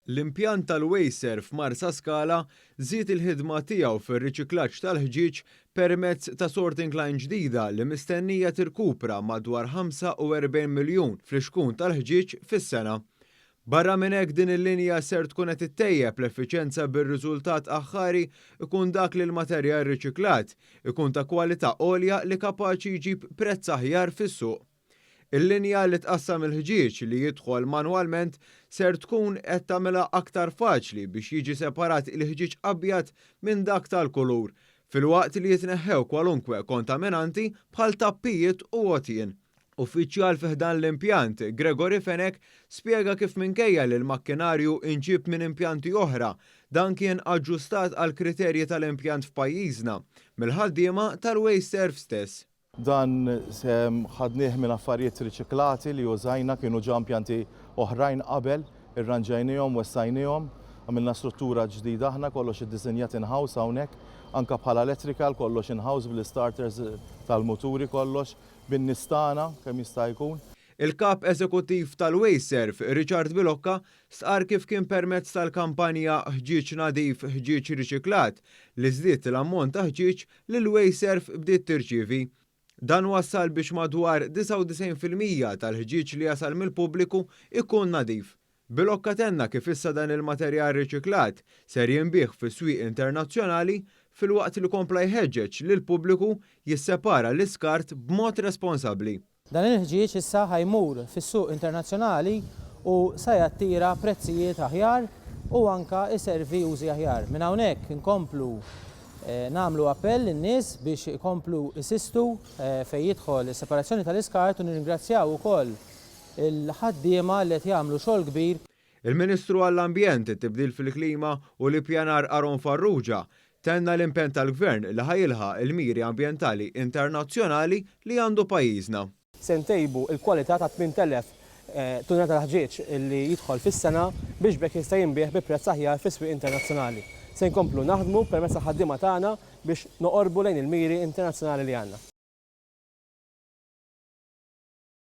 L-impjant tal-Wasteserv f'Marsaskala żied il-ħidma tiegħu fir-riċiklaġġ tal-ħġieġ permezz ta' sorting line ġdida li mistennija tirkupra madwar 45 miljun flixkun tal-ħġieġ fis-sena. Barra minn hekk din il-linja ser tkun qed ittejjeb l-effiċjenza bir-riżultat aħħari ikun dak li l-materjal riċiklat ikun ta' kwalità għolja li kapaċi jġib prezz aħjar fis-suq. Il-linja li tqassam il-ħġieġ li jidħol manwalment ser tkun qed tagħmilha aktar faċli biex jiġi separat il-ħġieġ abjad minn dak tal-kulur, filwaqt li jitneħħew kwalunkwe kontaminanti bħal tappijiet u għotjien. Uffiċjal fi ħdan l-impjant, Gregory Fenech, spjega kif minkejja li l-makkinarju inġieb minn impjanti oħra, dan kien aġġustat għall-kriterji tal-impjant f'pajjiżna, mill-ħaddiema tal-Wasteserv stess. Dan ħadnieh minn affarijiet riċiklati li użajna, kienu ġa impjanti oħrajn qabel, irranġajniehom, wessajniehom, għamilna struttura ġdida aħna, kollox iddisinjat in-house hawnhekk, anke bħala electrical, kollox in-house bl-starters tal-muturi kollox, bin-nies tagħna kemm jista' jkun. Il-Kap Eżekuttiv tal-Wasteserv, Richard Bilocca, stqarr kif kien permezz tal-kampanja Ħġieġ Nadif, Ħġieġ Riċiklat li żdied l-ammont ta' ħġieġ li l-Wasteserv bdiet tirċievi. Dan wassal biex madwar 99% tal-ħġieġ li jasal mill-pubbliku ikun nadif. Bilocca tenna kif issa dan il-materjal riċiklat ser jinbiegħ fis-swieq internazzjonali filwaqt li kompla jħeġġeġ lill-pubbliku jissepara l-iskart b'mod responsabbli. Dan il-ħġieġ issa ħa jmur fis-suq internazzjonali u sa jattira prezzijiet aħjar u anka jservi użi aħjar. Minn hawnhekk inkomplu nagħmlu appell lin-nies biex ikomplu jsistu fejn jidħol is-separazzjoni tal-iskart u nirringrazzjaw ukoll il-ħaddiema li qed jagħmlu xogħol kbir. Il-Ministru għall-Ambjent, it-Tibdil fil-Klima u l-Ippjanar Aaron Farrugia tenna l-impenn tal-Gvern li ħa jilħaq il-miri ambjentali internazzjonali li għandu pajjiżna. Se ntejbu l-kwalità ta' 8,000 tunnellata tal-ħġieġ li jidħol fis-sena biex b'hekk jista' jinbiegħ bi prezz aħjar fis-swieq internazzjonali. Se nkomplu naħdmu permezz tal-ħaddiema tagħna biex noqorbu lejn il-miri internazzjonali li għandna.